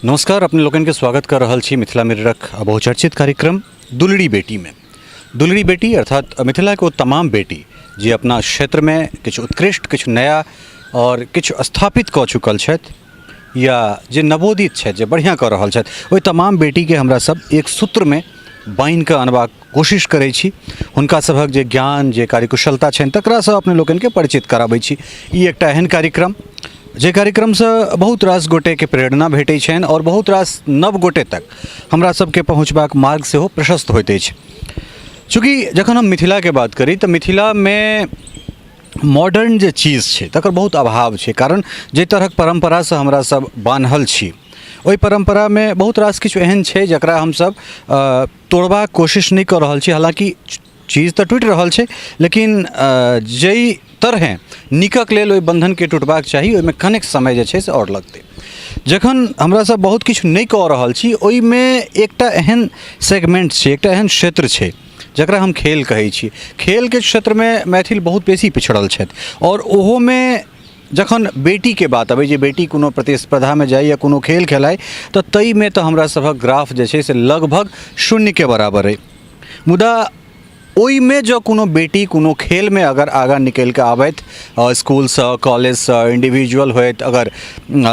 नमस्कार, अपने लोकनि के स्वागत कर रहल छी मिथिला मिररक बहुचर्चित कार्यक्रम दुलरी बेटी में। दुलरी बेटी अर्थात मिथिला के ओ तमाम बेटी जे अपना क्षेत्र में किछु उत्कृष्ट, किछु नया और किछु स्थापित कऽ चुकल छथि या जे नवोदित छथि, जे बढ़िआँ कऽ रहल छथि, ओहि तमाम बेटीके हमरा सब एक सूत्रमे बान्हि कऽ अनबाक कोशिश करै छी। हुनका सभक जे ज्ञान, जे कार्यकुशलता छनि, तकरासँ अपने लोकनिके परिचित कराबै छी। ई एकटा एहन कार्यक्रम जे कार्यक्रमसँ बहुत रास गोटेके प्रेरणा भेटै छनि आओर बहुत रास नव गोटे तक हमरा सबके पहुँचबाक मार्ग सेहो प्रशस्त होइत अछि। चूँकि जखन हम मिथिलाके बात करी तऽ मिथिलामे मॉडर्न जे चीज छै तकर बहुत अभाव छै, कारण जाहि तरहक परम्परासँ हमरा सब बान्हल छी ओहि परम्परामे बहुत रास किछु एहन छै जकरा हमसब तोड़बाक कोशिश नहि कऽ रहल छी। हालाँकि चीज तऽ टूटि रहल छै, लेकिन जाहि तरहेँ नीकक लेल ओहि बन्धनके टुटबाक चाही ओहिमे कनेक समय जे छै से आओर लगतै। जखन हमरा सब बहुत किछु नहि कऽ रहल छी ओहिमे एकटा एहन सेगमेन्ट छै, एकटा एहन क्षेत्र छै जकरा हम खेल कहै छी। खेलके क्षेत्रमे मैथिल बहुत बेसी पिछड़ल छथि आओर ओहोमे जखन बेटीके बात अबै जे बेटी कोनो प्रतिस्पर्धामे जाइ या कोनो खेल खेलाइ तऽ ताहिमे तऽ हमरा सभक ग्राफ जे छै से लगभग शून्यके बराबर अइ। मुदा ओहिमे जँ कोनो बेटी कोनो खेलमे अगर आगाँ निकलिके आबथि, इसकुलसँ, कॉलेजसँ, इंडिविजुअल होथि, अगर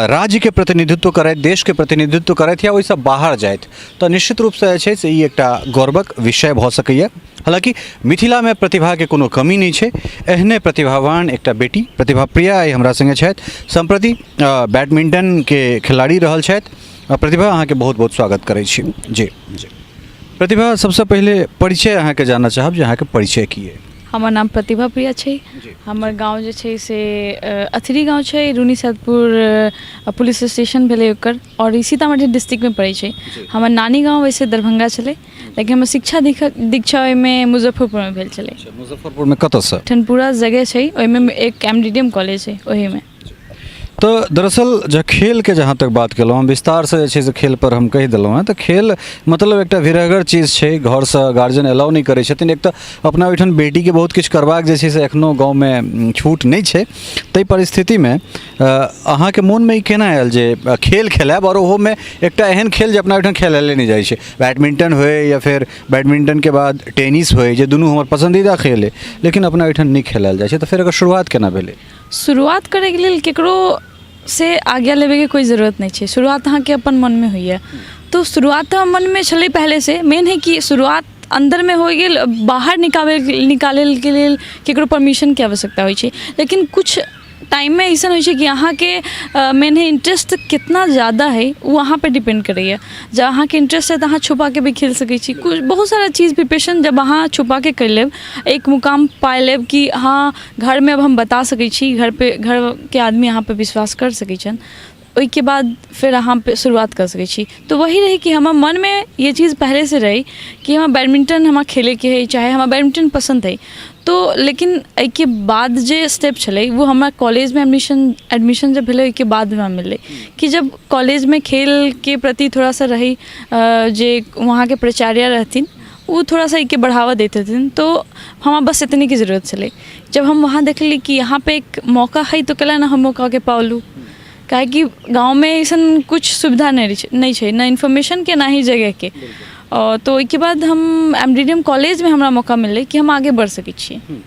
राज्यके प्रतिनिधित्व करथि, देशके प्रतिनिधित्व करथि या ओहिसँ बाहर जाथि तऽ निश्चित रूपसँ जे छै से ई एकटा गौरवक विषय भऽ सकैए। हालाँकि मिथिलामे प्रतिभाके कोनो कमी नहि छै। एहने प्रतिभावान एकटा बेटी प्रतिभा प्रिया आइ हमरा सङ्गे छथि। सम्प्रति बैडमिंटनके खिलाड़ी रहल छथि। प्रतिभा, अहाँके बहुत बहुत स्वागत करै छी। जी जी प्रतिभा, सबसँ पहिले परिचय अहाँके जानऽ चाहब जे अहाँके परिचय की अइ? हमर नाम प्रतिभा प्रिया छै। हमर गाँव जे छै से अथरी गाँव छै, रूनी सैदपुर पुलिस स्टेशन भेलै ओकर, आओर ई सीतामढ़ी डिस्ट्रिक्टमे पड़ै छै। हमर नानी गाँव वैसे दरभंगा छलै, लेकिन हमर शिक्षा दीक्षा ओहिमे मुजफ्फरपुरमे भेल छलै। मुजफ्फरपुरमे कतऽसँ? ठनपुरा जगह छै, ओहिमे एक M D D M college छै, ओहिमे। तऽ दरअसल जँ खेलके जहाँ तक बात केलहुँ, हम विस्तारसँ जे छै से खेलपर हम कहि देलहुँ हेँ। तऽ खेल मतलब एकटा भिरहगर चीज छै, घरसँ गार्जियन अलाउ नहि करै छथिन। एक तऽ अपना ओहिठाम बेटीके बहुत किछु करबाक जे छै से एखनो गाँवमे छूट नहि छै। ताहि परिस्थितिमे अहाँके मोनमे ई केना आयल जे खेल खेलायब, आओर ओहोमे एकटा एहन खेल जे अपना ओहिठाम खेलायले नहि जाइ छै, बैडमिंटन होइ या फेर बैडमिंटनके बाद टेनिस होइ, जे दुनू हमर पसन्दीदा खेल अइ, लेकिन अपना ओहिठाम नहि खेलायल जाइ छै, तऽ फेर एकर शुरुआत केना भेलै? शुरुआत करैके लेल ककरो से आज्ञा लेबैके कोइ जरूरत नहि छै। शुरुआत अहाँके अपन मनमे होइए, तऽ शुरुआत तऽ मनमे छलै पहिलेसँ। मेन हइ कि शुरुआत अन्दरमे होइ गेल, बाहर निकाबै निकालैके लेल ककरो परमिशनके आवश्यकता होइ छै। लेकिन किछु टाइममे अइसन होइ छै कि अहाँके मेन हइ इन्ट्रेस्ट कितना ज्यादा हइ, ओ अहाँपर डिपेंड करैए। जँ अहाँके इन्ट्रेस्ट हइ तऽ अहाँ छुपाके भी खेल सकै छी। किछु बहुत सारा चीज प्रिपरेशन जब अहाँ छुपाके करि लेब, एक मुकाम पा लेब कि हँ, घरमे अब हम बता सकै छी, घरपर घरके आदमी अहाँपर विश्वास करि सकै छनि, ओहिके बाद फेर अहाँ शुरुआत कऽ सकै छी। तऽ वही रहै कि हमर मनमे ये चीज पहिलेसँ रहै कि हमरा बैडमिंटन हमरा खेलैके हइ, चाहे हमरा बैडमिंटन पसन्द हइ। तो लेकिन एहिके बाद जे स्टेप छलै ओ हमरा कॉलेजमे एडमिशन जब भेलै, ओहिके बाद हमरा मिललै कि जब कॉलेजमे खेलके प्रति थोड़ा सा रहै, जे वहाँके प्राचार्य रहथिन ओ थोड़ा सा एहिके बढ़ावा दैत रहथिन, तो हमरा बस एतनेके जरूरत छलै। जब हम वहाँ देखली कि यहाँ पे एक मौका हइ, तऽ कैला ने हम मौकाके पालू? काहेकि गाँवमे अइसन किछु सुविधा नहि रहै छै, नहि छै, नहि इन्फॉर्मेशनके, ना ही जगहके। आओर तऽ ओहिके बाद हम एम डी डी एम कॉलेजमे हमरा मौका मिललै कि हम आगे बढ़ि सकै छियै।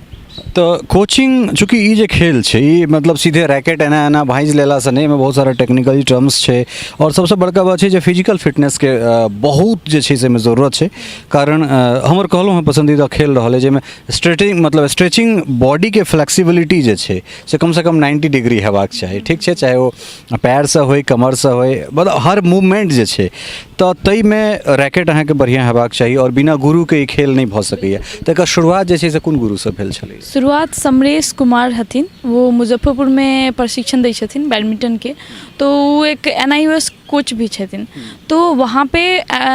तऽ कोचिंग, चूँकि ई जे खेल छै ई मतलब सीधे रैकेट एना एना भाँजि लेलासँ नहि, एहिमे बहुत सारा टेक्निकली टर्म्स छै आओर सबसँ बड़का बात छै जे फिजिकल फिटनेसके बहुत जे छै से एहिमे जरूरत छै। कारण हमर कहलहुँ हँ पसन्दीदा खेल रहल अइ जाहिमे स्ट्रेटिंग मतलब स्ट्रेचिंग बॉडीके फ्लेक्सिबिलिटी जे छै से कमसँ कम 90 डिग्री हेबाक चाही, ठीक छै, चाहे ओ पयरसँ होइ, कमरसँ होइ, मतलब हर मूवमेन्ट जे छै, तऽ ताहिमे रैकेट अहाँके बढ़िआँ हेबाक चाही आओर बिना गुरुके ई खेल नहि भऽ सकैए। तऽ एकर शुरुआत जे छै से कोन गुरुसँ भेल छलै? शुरुआत समरेश कुमार हथिन, वो मुजफ्फरपुरमे प्रशिक्षण दै छथिन बैडमिंटनके, तो ओ एक N I O S coach भी छथिन। तो वहाँपे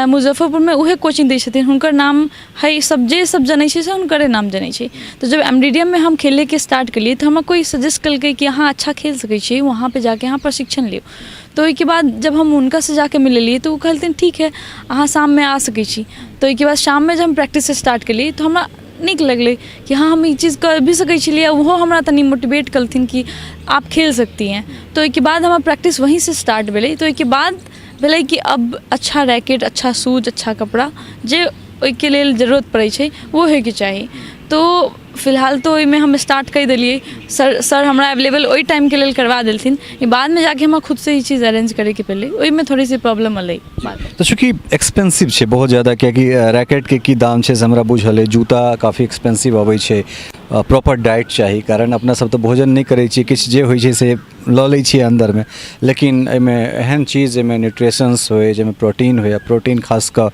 मुजफ्फरपुरमे उहे कोचिंग दै छथिन। हुनकर नाम हइ, सब जे सब जनै छै से हुनकरे नाम जनै छै। तऽ जब एम डी डी एम मे हम खेलैके स्टार्ट केलियै, तऽ हमरा कोइ सजेस्ट केलकै कि अहाँ अच्छा खेल सकै छियै, वहाँपर जाके अहाँ प्रशिक्षण लियौ। तऽ ओहिके बाद जब हम हुनकासँ जाके मिललियै, तऽ ओ कहलथिन, ठीक है, अहाँ शाममे आ सकै छी। तऽ ओहिके बाद शाममे जब हम प्रैक्टिस स्टार्ट केलियै, तऽ हमरा नीक लगलै कि हँ, हम ई चीज कऽ भी सकै छलियै। ओहो हमरा तनि मोटिवेट केलथिन कि आप खेल सकती हैं। तऽ ओहिके बाद हमर प्रैक्टिस वहीँसँ स्टार्ट भेलै। तऽ ओहिके बाद भेलै कि अब अच्छा रैकेट, अच्छा शूज, अच्छा कपड़ा जे ओहिके लेल जरूरत पड़ै छै ओ होइके चाही। तो फिलहाल तऽ ओहिमे हम स्टार्ट करि देलियै। सर सर हमरा एवेलेबल ओहि टाइमके लेल करवा देलथिन, बादमे जाके हमरा खुदसँ ई चीज अरेंज करैके पड़लै, ओहिमे थोड़ी सी प्रॉब्लम एलै। तऽ चूँकि एक्सपेंसिव छै बहुत ज्यादा, कियाकि रैकेटके की दाम छै से हमरा बुझल अइ, जूता काफी एक्सपेंसिव अबै छै, प्रॉपर डाइट चाही, कारण अपना सब तऽ भोजन नहि करै छियै, किछु जे होइ छै से लऽ लै छियै अन्दरमे, लेकिन एहिमे एहन चीज जाहिमे न्यूट्रिशंस होइ, जाहिमे प्रोटीन होइ, प्रोटीन खास कऽ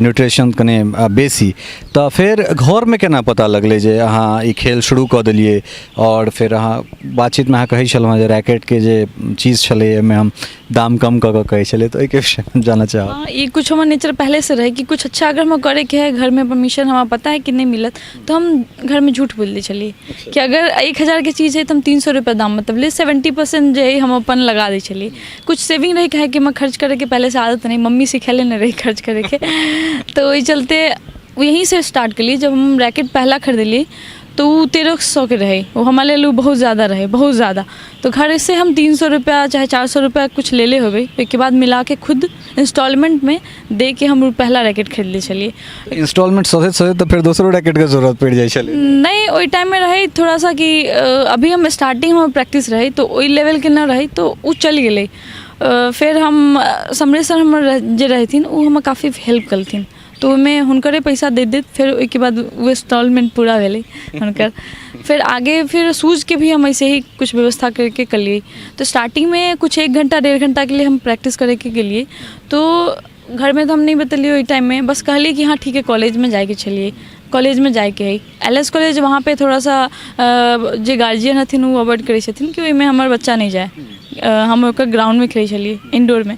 न्यूट्रिशन कने बेसी। तऽ फेर घरमे केना पता लगलै जे अहाँ ई खेल शुरू कऽ देलियै? आओर फेर अहाँ बातचीतमे अहाँ कहै छलहुँ जे रैकेटके जे चीज छलै ओहिमे हम दाम कम कऽ कऽ कहै छलियै, तऽ ओहिके विषयमे हम जानऽ चाहब। हँ, ई कुछ हमर नेचर पहिलेसँ रहै कि कुछ अच्छा अगर हमरा करैके है, घरमे परमिशन हमरा पता है कि नहि मिलत, तऽ हम घरमे झूठ बोलि दै छलियै कि अगर 1000के चीज है तऽ हम 300 रुपैआ दाम मतलब 70% जे है हम अपन लगा दै छलियै। कुछ सेविंग रहै, काहेकि हमरा खर्च करैके पहिलेसँ आदत नहि, मम्मी सिखेले नहि रहै खर्च करैके, तऽ ओहि चलते यहीँसँ स्टार्ट केलियै। जब हम रैकेट पहला खरीदलियै तऽ ओ 1300के रहै, ओ हमरा लेल ओ बहुत ज्यादा रहै, बहुत ज्यादा। तऽ घरसँ हम 300 रुपैआ चाहे 400 रुपैआ किछु लेले होबै, ओहिके बाद मिलाके खुद इन्स्टॉलमेन्टमे दऽ के हम ओ पहला रैकेट खरीदले छलियै। इन्स्टॉलमेन्ट सधैत सधैत तऽ फेर दोसरो रैकेटके जरूरत पड़ि जाइ छलै? नहि, ओहि टाइममे रहै थोड़ा सा कि अभी हम स्टार्टिंग हमर प्रैक्टिस रहै, तऽ ओहि लेवलके नहि रहै, तऽ ओ चलि गेलै। फेर हम समरेश सर हमर जे रहथिन ओ हमर काफी हेल्प केलथिन, तऽ ओहिमे हुनकरे पैसा दैत दैत फेर ओहिके बाद ओ इन्स्टॉलमेन्ट पूरा भेलै हुनकर। फेर आगे फिर शूजके भी हम ऐसे ही कुछ व्यवस्था करिके केलियै। तऽ स्टार्टिंगमे कुछ एक घण्टा डेढ़ घण्टाके लिए हम प्रैक्टिस करैके गेलियै, तो घरमे तऽ हम नहि बतेलियै ओहि टाइममे, बस कहलियै कि हँ ठीक है, कॉलेजमे जाइके छलियै, कॉलेजमे जाइके हइ, एल एस कॉलेज। वहाँपर थोड़ा सा जे गार्जियन हथिन ओ अवॉइड करै छथिन कि ओहिमे हमर बच्चा नहि जाय। हम ओकर ग्राउण्डमे खेलै छलियै इनडोरमे।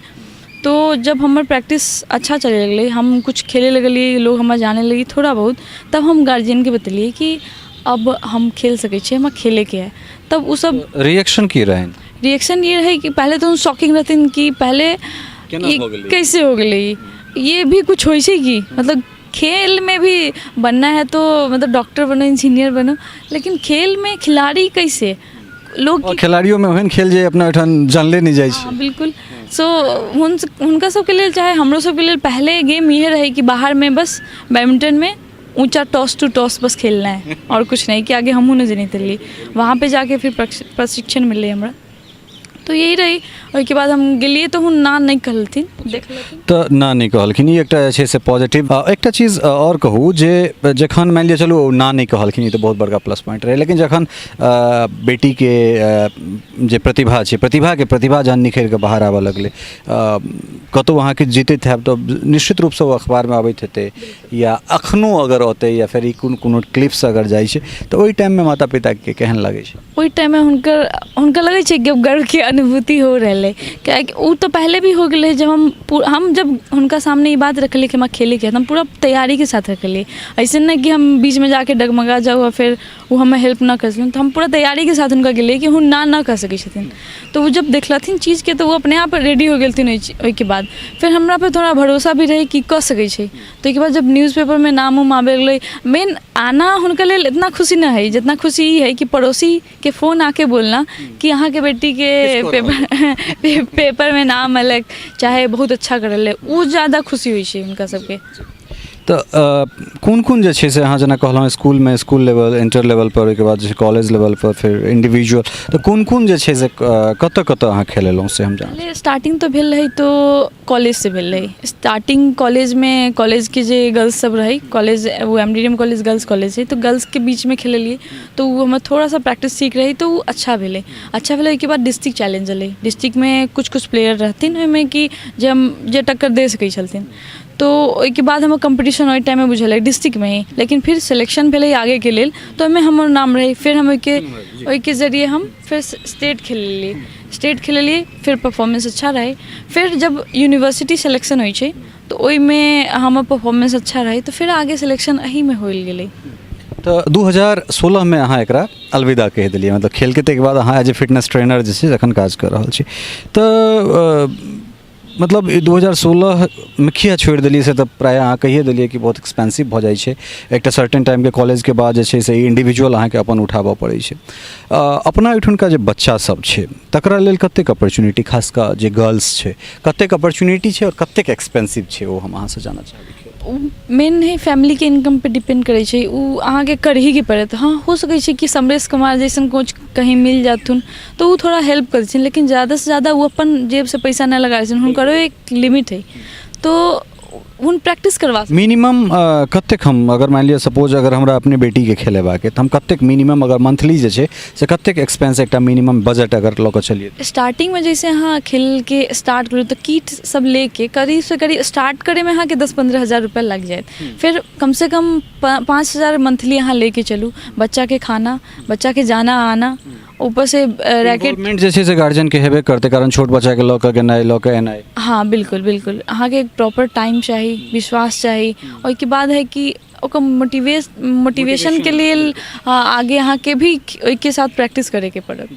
तो जब हमर प्रैक्टिस अच्छा चलै लगलै, हम कुछ खेलै लगलियै, लोग हमरा जानै लगलै थोड़ा बहुत, तब हम गार्जियनके बतेलियै कि अब हम खेल सकै छियै, हमरा खेलैके हइ। तब ओ सब रिएक्शन की रहनि? रिएक्शन ये रहै कि पहले तऽ शॉकिंग रहथिन कि पहले केना ई भऽ गेलै? कैसे हो गेलै ई? ये भी कुछ होइ छै कि मतलब खेल में भी बनना है, तो मतलब डॉक्टर बनो, इंजीनियर बनो, लेकिन खेल में खिलाड़ी कैसे लोग? आओर खेलाड़ियोमे ओहन खेल जे अपना ओहिठाम जानले नहि जाइ छै। हँ, बिल्कुल। सो हुनका सबके लेल चाहे हमरो सबके लेल पहले गेम इहे रहै कि बाहरमे बस बैडमिंटनमे ऊँचा टॉस टू टॉस बस खेलना है और कुछ नहीं, कि आगे हमहूँ नहि जनैत रहियै। वहाँ पे जाके फिर प्रशिक्षण मिललै हमरा, तो यही रही। ओहिके बाद हम गेलियै तऽ ओ ना नहि कहलथिन, देखलथिन। तऽ ना नहि कहलखिन, ई एकटा जे छै से पॉजिटिव। एकटा चीज आओर कहू जे जखन मानि लिअ, चलू ओ ना नहि कहलखिन, ई तऽ बहुत बड़का प्लस पॉइंट रहै, लेकिन जखन बेटीके जे प्रतिभा छै, प्रतिभाके प्रतिभा जहन निखरि कऽ बाहर आबऽ लगलै, कतहु अहाँके जीतैत हैब तऽ निश्चित रूपसँ ओ अखबारमे अबैत हेतै, या अखनो अगर औतै या फेर ई कोनो कोनो क्लिप्स अगर जाइ छै, तऽ ओहि टाइममे माता पिताके केहन लागै छै? ओहि टाइममे हुनकर लगै छै कि गर्वके अनुभूति हो रहलै, कियाकि ओ तऽ पहले भी हो गेलै। जब हम जब हुनका सामने ई बात रखलियै कि हमरा खेलैके हइ, तऽ हम पूरा तैयारीके साथ रखलियै। अइसन नहि कि हम बीचमे जाके डगमगा जाउ आओर फेर ओ हमर हेल्प नहि कऽ सकथिन। तऽ हम पूरा तैयारीके साथ हुनका गेलियै कि ओ ना नहि कऽ सकै छथिन। तऽ ओ जब देखलथिन चीजके तऽ ओ अपने आप रेडी हो गेलथिन। ओहिके बाद फेर हमरापर थोड़ा भरोसा भी रहै कि कऽ सकै छै। तऽ ओहिके बाद जब न्यूज पेपरमे नाम उम आबय लगलै, मेन आना हुनका लेल इतना खुशी नहि हइ जितना खुशी ई हइ कि पड़ोसीके फोन आके बोलना कि अहाँके बेटीके पेपरमे नाम अयलक, चाहे बहुत अच्छा करल, ओ ज्यादा खुशी होइ छै हुनका सबके। तऽ कोन कोन जे छै से अहाँ जेना कहलहुँ इसकुलमे, इसकुल लेवल, इन्टर लेवलपर, ओहिके बाद जे छै कॉलेज लेवलपर, फेर इंडिविजुअल, तऽ कोन कोन जे छै से कतऽ कतऽ अहाँ खेलेलहुँ से हम जान पहिले स्टार्टिंग तऽ भेल रहै तो कॉलेजसँ भेल रहै स्टार्टिंग। कॉलेजमे, कॉलेजके जे गर्ल्स सब रहै, कॉलेज ओ M D M college girls college छै, तऽ गर्ल्सके बीचमे खेललियै, तऽ ओ हमर थोड़ा सा प्रैक्टिस ठीक रहै तऽ ओ अच्छा भेलै, अच्छा भेलै। ओहिके बाद डिस्ट्रिक्ट चैलेंज एलै। डिस्ट्रिक्टमे किछु किछु प्लेयर रहथिन ओहिमे कि जे हम जे टक्कर दे सकै छलथिन। तो ओहिके बाद हमर कम्पीटिशन ओहि टाइममे बुझेलै डिस्ट्रिक्टमे ही, लेकिन फिर सिलेक्शन भेलै आगेके लेल, तऽ ओहिमे हमर नाम रहै। फेर हम ओहिके ओहिके जरिए हम फेर स्टेट खेललियै, स्टेट खेललियै, फेर परफॉर्मेंस अच्छा रहै। फेर जब यूनिवर्सिटी सिलेक्शन होइ छै तऽ ओहिमे हमर परफॉर्मेंस अच्छा रहै, तऽ फेर आगे सिलेक्शन एहिमे होइल गेलै। तऽ 2016मे अहाँ एकरा अलविदा कहि देलियै, मतलब खेलके ताहिके बाद अहाँ एज ए फिटनेस ट्रेनर जे छै एखन काज कऽ रहल छी, तऽ मतलब ई 2016 मे किया छोड़ि देलियै से तऽ प्रायः अहाँ कहिए देलियै कि बहुत एक्सपेंसिव भऽ जाइ छै। एकटा सर्टेन टाइमके कॉलेजके बाद जे छै से इंडिविजुअल अहाँके अपन उठाबऽ पड़ै छै। अपना ओहिठुनका जे बच्चा सब छै तकरा लेल कतेक अपॉर्चुनिटी, खास कऽ जे गर्ल्स छै, कतेक अपॉर्चुनिटी छै आओर कतेक एक्सपेंसिव छै, ओ हम अहाँसँ जानऽ चाहबै। ओ मेन हइ फैमिलीके इनकमपर डिपेंड करै छै, ओ अहाँके करहीके पड़त। हँ, हो सकै छै कि समरेश कुमार जैसन कोच कहीँ मिल जाथुन तऽ ओ थोड़ा हेल्प करै छथिन, लेकिन जादासँ जादा ओ अपन जेबसँ पैसा नहि लगाबै छथिन, हुनकरो एक लिमिट हइ, तो हुन प्रैक्टिस करबा। मिनिमम कतेक हम अगर मानि लिअ सपोज अगर हमरा अपने बेटीके खेलेबाक अइ तऽ हम कतेक मिनिमम अगर मंथली जे छै से कतेक एक्सपेंस, एकटा मिनिमम बजट अगर लऽ कऽ चलियै? स्टार्टिंगमे जैसे अहाँ खेलके स्टार्ट करू तऽ किट सब लेके करीबसँ करीब स्टार्ट करैमे अहाँके 10-15 हजार रुपैआ लागि जायत। फेर कमसँ कम 5,000 मंथली अहाँ लेके चलू, बच्चाके खाना, बच्चाके जाना आना, ऊपरसँ रैकेट। इन्वॉल्वमेंट जे छै से गार्जियनके हेबे करतै, कारण छोट बच्चाके लऽ कऽ गेनाइ, लऽ कऽ एनाइ। हँ, बिल्कुल बिल्कुल। अहाँके एक प्रॉपर टाइम चाही, विश्वास चाही। ओहिके बाद है कि ओकर मोटिवेशनके लेल आगे अहाँके भी ओहिके साथ प्रैक्टिस करैके पड़त।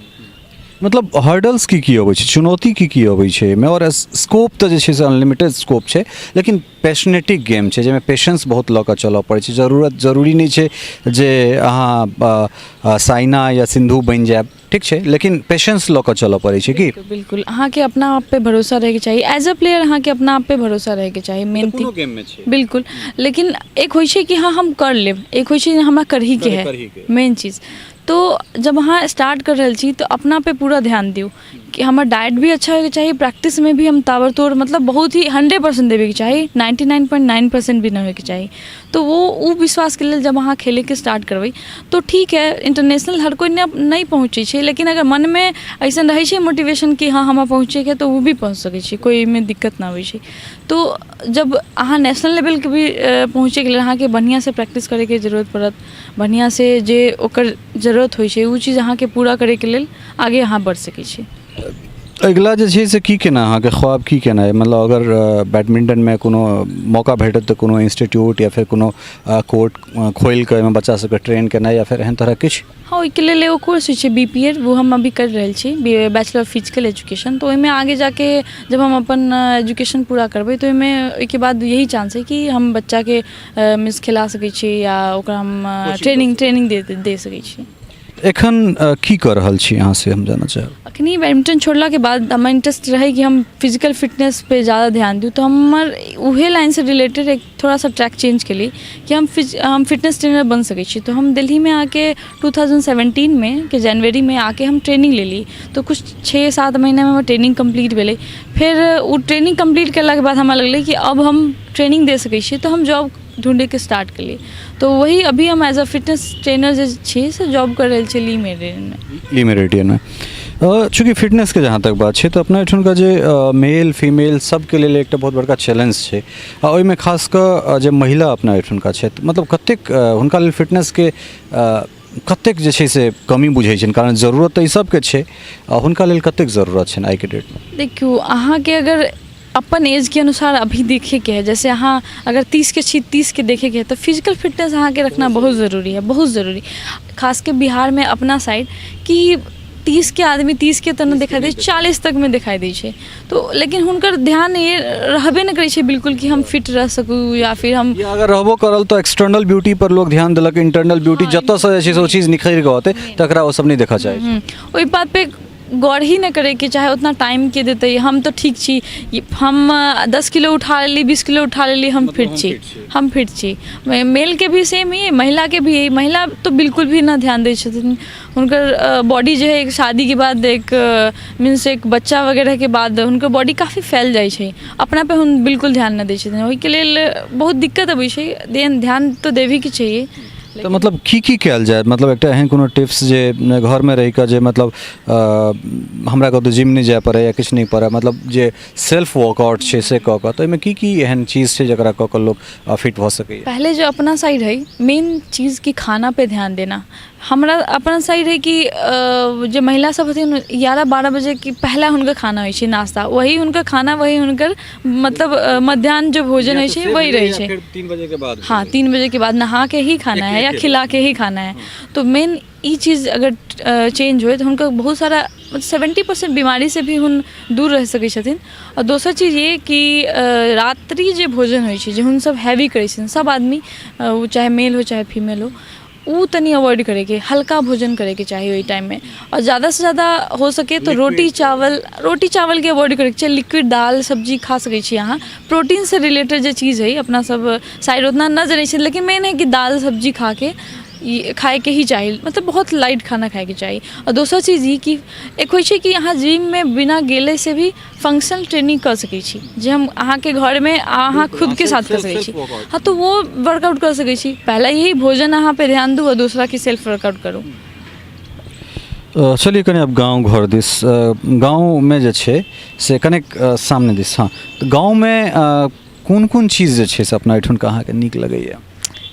मतलब हर्डल्स की की अबै छै, चुनौती की की अबै छै एहिमे? आओर स्कोप तऽ जे छै से अनलिमिटेड स्कोप छै, लेकिन पेशनेटिक गेम छै जाहिमे पेशेंस बहुत लऽ कऽ चलऽ पड़ै छै। जरूरी नहि छै जे अहाँ साइना या सिन्धु बनि जायब, ठीक छै, लेकिन पेशेंस लऽ कऽ चलऽ पड़ै छै की? बिल्कुल, अहाँके अपना आप पे भरोसा रहैके चाही। एज अ प्लेयर अहाँके अपना आप पे भरोसा रहैके चाही, मेन कोनो गेममे छै। बिल्कुल, लेकिन एक होइ छै कि हँ हम कर लेब, एक होइ छै हमरा करहीके है। मेन चीज तो जब अहाँ स्टार्ट कर रहल छी तऽ अपना पे पूरा ध्यान दियौ कि हमर डाइट भी अच्छा होइके चाही, प्रैक्टिसमे भी हम ताबड़तोड़, मतलब बहुत ही 100% देबेके चाही, 99.9% भी नहि होइके चाही। तऽ ओ विश्वासके लेल जब अहाँ खेलैके स्टार्ट करबै तऽ ठीक है। इंटरनेशनल हर कोइ नहि पहुँचै छै, लेकिन अगर मनमे अइसन रहै छै मोटिवेशन कि हँ हमरा पहुँचैके है, तऽ ओ भी पहुँच सकै छै, कोइ एहिमे दिक्कत नहि अबै छै। तो जब अहाँ नेशनल लेवलके भी पहुँचैके लेल अहाँके बढ़िआँसँ प्रैक्टिस करैके जरूरत पड़त, बढ़िआँसँ जे ओकर जरूरत होइ छै ओ चीज अहाँके पूरा करैके लेल आगे अहाँ बढ़ि सकै छी। अगिला जे छै से की केना अहाँके ख्वाब की केना अइ? मतलब अगर बैडमिंटनमे कोनो मौका भेटत तऽ कोनो इंस्टीट्यूट या फेर कोनो कोर्ट खोलि कऽ ओहिमे बच्चा सबके ट्रेन केनाइ या फेर एहन तरहक किछु? हँ, ओहिके लेल एगो कोर्स होइ छै बी पी एड, ओ हम अभी करि रहल छी, बैचलर ऑफ फिजिकल एजुकेशन। तऽ ओहिमे आगे जाके जब हम अपन एजुकेशन पूरा करबै तऽ ओहिमे ओहिके बाद यही चांस हइ कि हम बच्चाके मीन्स खेला सकै छी या ओकरा हम ट्रेनिंग ट्रेनिंग दे दे सकै छी। एखन की कऽ रहल छी अहाँ, से हम जानऽ चाहब। अखनी बैडमिंटन छोड़लाके बाद हमर इंटरेस्ट रहै कि हम फिजिकल फिटनेस पे ज़्यादा ध्यान दियौ, तऽ हमर उहे लाइनसँ रिलेटेड एक थोड़ा सा ट्रैक चेंज केलियै कि हम फिटनेस ट्रेनर बनि सकै छी। तऽ हम दिल्लीमे आके 2017मे के जनवरीमे आके हम ट्रेनिंग लेली, तऽ किछु 6-7 महीनामे हमर ट्रेनिंग कम्प्लीट भेलै। फेर ओ ट्रेनिंग कम्प्लीट केलाके बाद हमरा लगलै कि अब हम ट्रेनिंग दे सकै छियै, तऽ हम जॉब ढूँढैके स्टार्ट केलियै। तऽ वही अभी हम एज अ फिटनेस ट्रेनर जे छी से जॉब करि रहल छी ली मेरिडियनमे। ली मेरिडियनमे। चूँकि फिटनेसके जहाँ तक बात छै तऽ अपना एहिठुनका जे मेल फीमेल सबके लेल एकटा बहुत बड़का चैलेंज छै, आ ओहिमे खास कऽ जे महिला अपना एहिठुनका छथि, मतलब कतेक हुनका लेल फिटनेसके कतेक जे छै से कमी बुझै छनि? कारण जरूरत तऽ ई सबके छै, आ हुनका लेल कतेक जरूरत छनि आइके डेटमे? देखियौ, अहाँके अगर अपन एजके अनुसार अभी देखैके है, जैसे अहाँ अगर 30के छी, 30के देखैके है, तऽ फिजिकल फिटनेस अहाँके रखना बहुत जरूरी है, बहुत जरूरी। खासके बिहारमे अपना साइड कि 30के आदमी 30के तऽ नहि देखाइ दै छै, 40 तकमे देखाइ दै छै। तो लेकिन हुनकर ध्यान ये रहबे नहि करै छै बिल्कुल कि हम फिट रह सकू या फिर हम या अगर रहबो करल तऽ एक्सटर्नल ब्यूटी पर लोग ध्यान देलक, इंटरनल ब्यूटी जतऽसँ जे छै से ओ चीज निखरि कऽ अतै तकरा ओ सब नहि देखऽ चाहै छै। ओहि बात पे गौर ही नहि करैके चाहे उतना टाइम के देतै, हम तऽ ठीक छी, हम 10 किलो उठा लेली, 20 किलो उठा लेली, हम फिट छी, हम फिट छी। मेलके भी सेम ही, महिलाके भी यही। महिला तऽ बिल्कुल भी नहि ध्यान दै छथिन। हुनकर बॉडी जे है एक शादीके बाद, एक मीन्स एक बच्चा वगैरहके बाद हुनकर बॉडी काफी फैल जाइ छै। अपना पे हुन बिल्कुल ध्यान नहि दै छथिन, ओहिके लेल बहुत दिक्कत अबै छै। ध्यान तऽ देबहेके चाहिए। तऽ मतलब की की कयल जाय? मतलब एकटा एहन कोनो टिप्स जे घरमे रहि कऽ जे मतलब हमरा कतहु जिम नहि जाय पड़ै या किछु नहि पड़ै, मतलब जे सेल्फ वर्कआउट छै से कऽ कऽ, तऽ ओहिमे की की एहन चीज छै जकरा कऽ कऽ लोक फिट भऽ सकैए? पहले जो अपना साइड है, मेन चीज कि खाना पे ध्यान देना। हमरा अपना साइड है कि जे महिला सब हथिन, 11-12 बजे के पहला हुनकर खाना होइ छै नाश्ता, वही हुनकर खाना, वही हुनकर मतलब मध्याह्न जो भोजन होइ छै वही रहै छै। 3 बजे के बाद? हाँ, 3 बजे के बाद नहा के ही खाना है या खिला के ही खाना है। तो मेन ई चीज अगर चेंज होय तऽ हुनकर बहुत सारा 70% बीमारीसँ भी हुन दूर रहि सकै छथिन। आओर दोसर चीज ई कि रात्रि जे भोजन होइ छै, जे हमसब हैवी करै छथिन सब आदमी, ओ चाहे मेल हो चाहे फीमेल हो, ओ तनि अवॉइड करैके, हल्का भोजन करैके चाही ओहि टाइममे। आओर ज्यादासँ ज्यादा हो सके तऽ रोटी चावल, रोटी चावलके अवॉइड करैके चाही। लिक्विड दालि सब्जी खा सकै छी अहाँ। प्रोटीनसँ रिलेटेड जे चीज हइ, अपना सब शायद ओतना नहि जनै छी, लेकिन मेन हइ कि दालि सब्जी खाके ई खाइके ही चाही, मतलब बहुत लाइट खाना खाइके चाही। आओर दोसर चीज ई कि एक होइ छै कि अहाँ जिममे बिना गेलेसँ भी फंक्शनल ट्रेनिंग कऽ सकै छी, जे हम अहाँके घरमे अहाँ खुदके साथ कऽ सकै छी। हँ, तऽ वो वर्कआउट कऽ सकै छी। पहला यही भोजन अहाँ पे ध्यान दू आओर दूसरा कि सेल्फ वर्कआउट करू। चलिए कनि आब गाँव घर दिस। गाँवमे जे छै से कनिक सामने दिस। हँ, तऽ गाँवमे कोन कोन चीज जे छै से अपना एहिठुनका अहाँके नीक लगैए?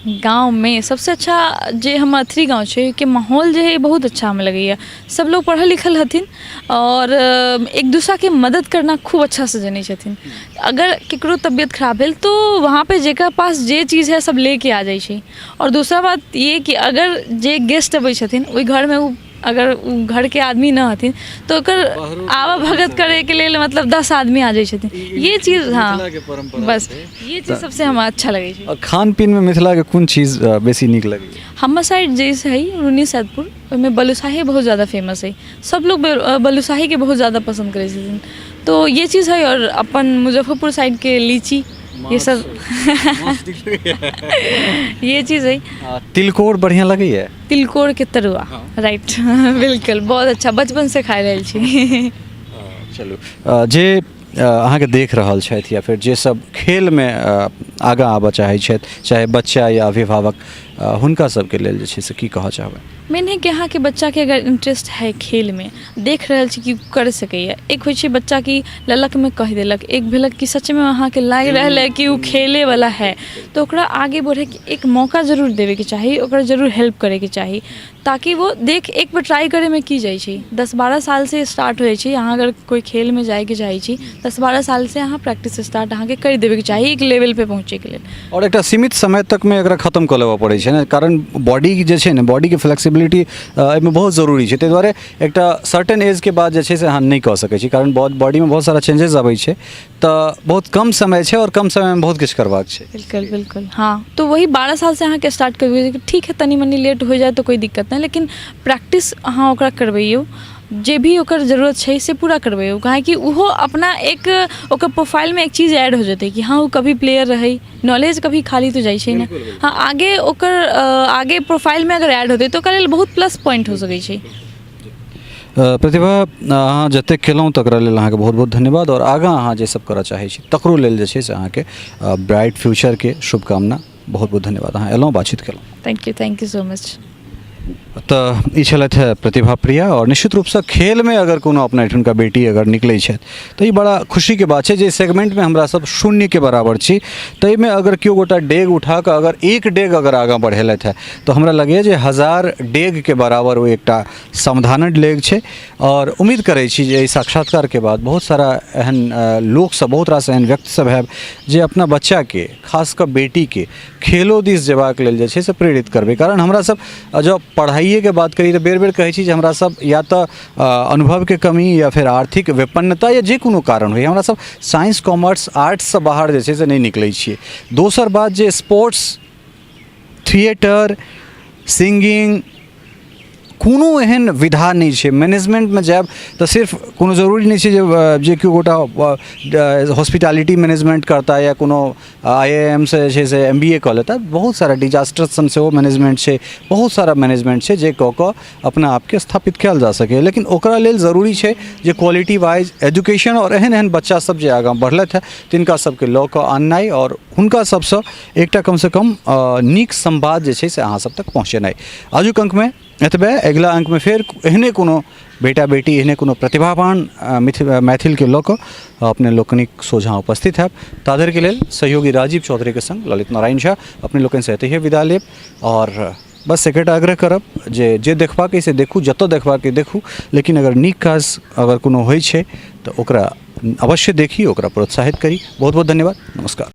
गाँवमे सबसँ अच्छा जे हमर अथरी गाँव छै के माहौल जे हइ, बहुत अच्छा हमरा लगैए। सब लोग पढ़ल लिखल हथिन आओर एक दोसराके मदद करना खूब अच्छासँ जनै छथिन। अगर ककरो तबियत खराब भेल तऽ वहाँपर जकरा पास जे चीज हइ, सब लऽ कऽ आ जाइ छै। आओर दोसरा बात ई कि अगर जे गेस्ट अबै छथिन ओहि घरमे, ओ अगर ओ घरके आदमी नहि हथिन तऽ ओकर आवभगत करैके लेल मतलब 10 आदमी आ जाइ छथिन। ये चीज, हँ, बस ये चीज सबसे हमरा अच्छा लगै छै। आओर खान पीनमे मिथिलाके कोन चीज बेसी नीक लगैए? हमर साइड जे हइ रुन्नी सैदपुर, ओहिमे बलुसाही बहुत ज्यादा फेमस हइ। सब लोग बलुसाहीके बहुत ज्यादा पसन्द करै छथिन, तो ये चीज हइ। आओर अपन मुजफ्फरपुर साइडके लीची, ये सब, ये चीज हइ। तिलकोर बढ़िआँ लगैए? तिलकोरके तरुआ, राइट, बिल्कुल, बहुत अच्छा। बचपनसँ खाइ रहल छी। चलू, जे अहाँके देख रहल छथि या फेर जे सब खेलमे आगाँ आबऽ चाहै छथि, चाहे बच्चा या अभिभावक, हुनका सबके लेल जे छै से की कहऽ चाहबै? मेन है कि अहाँके बच्चाके अगर इंट्रेस्ट है खेलमे, देख रहल छी कि कर सकैए। एक होइ छै बच्चा कि ललकमे कहि देलक, एक भेलक कि सचमे अहाँके लागि रहल है कि ओ खेलैवला है, तऽ ओकरा आगे बढ़ैके एक मौका जरूर देबैके चाही, ओकरा जरूर हेल्प करैके चाही, ताकि वो देख एक बेर ट्राइ करैमे की जाइ छै। 10-12 सालसँ स्टार्ट होइ छै। अहाँ अगर कोइ खेलमे जाइके चाहै छी, 10-12 सालसँ अहाँ प्रैक्टिस स्टार्ट अहाँके करि देबैके चाही एक लेवलपर पहुँचैके लेल। आओर एकटा सीमित समय तकमे एकरा खतम कऽ लेबऽ पड़ै छै ने, कारण बॉडी जे छै ने, बॉडीके फ्लेक्सिबिलिटी एहिमे बहुत जरूरी छै। ताहि दुआरे एकटा सर्टेन एजके बाद जे छै से अहाँ नहि कऽ सकै छी, कारण बॉडीमे बहुत सारा चेंजेस अबै छै। तऽ बहुत कम समय छै आओर कम समयमे बहुत किछु करबाक छै। बिल्कुल बिल्कुल, हाँ, तो वही 12 सालसँ अहाँके स्टार्ट करबियौ। ठीक है, तनी मनी लेट हो जाए तऽ कोइ दिक्कत नहि, लेकिन प्रैक्टिस अहाँ ओकरा करबैयौ, जे भी ओकर जरूरत छै से पूरा करबैयौ, काहेकि ओहो अपना एक ओकर प्रोफाइलमे एक चीज ऐड हो जेतै कि हँ, ओ कभी प्लेयर रहै। नॉलेज कभी खाली तऽ जाइ छै नहि। हँ, आगे ओकर आगे प्रोफाइलमे अगर ऐड होतै तऽ ओकरा लेल बहुत प्लस पॉइंट हो सकै छै। प्रतिभा, अहाँ जतेक केलहुँ तकरा लेल अहाँके बहुत बहुत धन्यवाद आओर आगाँ अहाँ जे सब करऽ चाहै छी तकरो लेल जे छै से अहाँके ब्राइट फ्यूचरके शुभकामना। बहुत बहुत धन्यवाद, अहाँ एलहुँ, बातचीत केलहुँ। Thank you, thank you so much. तऽ ई छलथि हे प्रतिभा प्रिया। आओर निश्चित रूपसँ खेलमे अगर कोनो अपना एहिठुनका बेटी अगर निकलै छथि तऽ ई बड़ा खुशीके बात छै। जे सेगमेंटमे हमरा सब शून्यके बराबर छी, ताहिमे अगर केओ गोटा डेग उठा कऽ अगर एक डेग अगर आगाँ बढ़ेलथि हे तऽ हमरा लगैए जे 1000 डेगके बराबर ओ एकटा समाधानक डेग छै। आओर उम्मीद करै छी जे एहि साक्षात्कारके बाद बहुत सारा एहन लोकसब, बहुत रास एहन व्यक्ति सब हैब जे अपना बच्चाके, खास कऽ बेटीके खेलो दिस जेबाक लेल जे छै से प्रेरित करबै। कारण हमरा सब जँ पढ़ाइएके बात करी तऽ बेर बेर कहै छी जे हमरा सब या तऽ अनुभवके कमी या फेर आर्थिक विपन्नता या जे कोनो कारण होइ, हमरा सब साइंस, कॉमर्स, आर्ट्ससँ बाहर जे छै से नहि निकलै छियै। दोसर बात जे स्पोर्ट्स, थिएटर, सिंगिंग, कोनो एहन विधा नहि छै। मैनेजमेन्टमे जायब तऽ सिर्फ कोनो जरूरी नहि छै जे जे केओ गोटा हॉस्पिटैलिटी मैनेजमेन्ट करता या कोनो आइ I am सँ जे छै से एम बी ए कऽ लेता। बहुत सारा डिजास्टर सन सेहो मैनेजमेन्ट छै, बहुत सारा मैनेजमेन्ट छै जे कऽ कऽ अपना आपके स्थापित कयल जा सकैए। लेकिन ओकरा लेल जरूरी छै जे क्वालिटी वाइज एजुकेशन आओर एहन एहन बच्चा सब जे आगाँ बढ़लथि हँ तिनका सबके लऽ कऽ आननाइ आओर हुनका सबसँ एकटा कमसँ कम नीक संवाद जे छै से अहाँ सब तक पहुँचेनाइ। आजुक अङ्कमे एतबे। अगिला अङ्कमे फेर एहने कोनो बेटा बेटी, एहने कोनो प्रतिभावान मैथिलके लऽ कऽ अपने लोकनिक सोझाँ उपस्थित हैब। ताधरिके लेल सहयोगी राजीव चौधरीके सङ्ग ललित नारायण झा अपने लोकनिसँ एतहिए विदा लेब। आओर बस एकेटा आग्रह करब जे जे देखबाक अइ से देखू, जतऽ देखबाक अइ देखू, लेकिन अगर नीक काज अगर कोनो होइ छै तऽ ओकरा अवश्य देखी, ओकरा प्रोत्साहित करी। बहुत बहुत धन्यवाद, नमस्कार।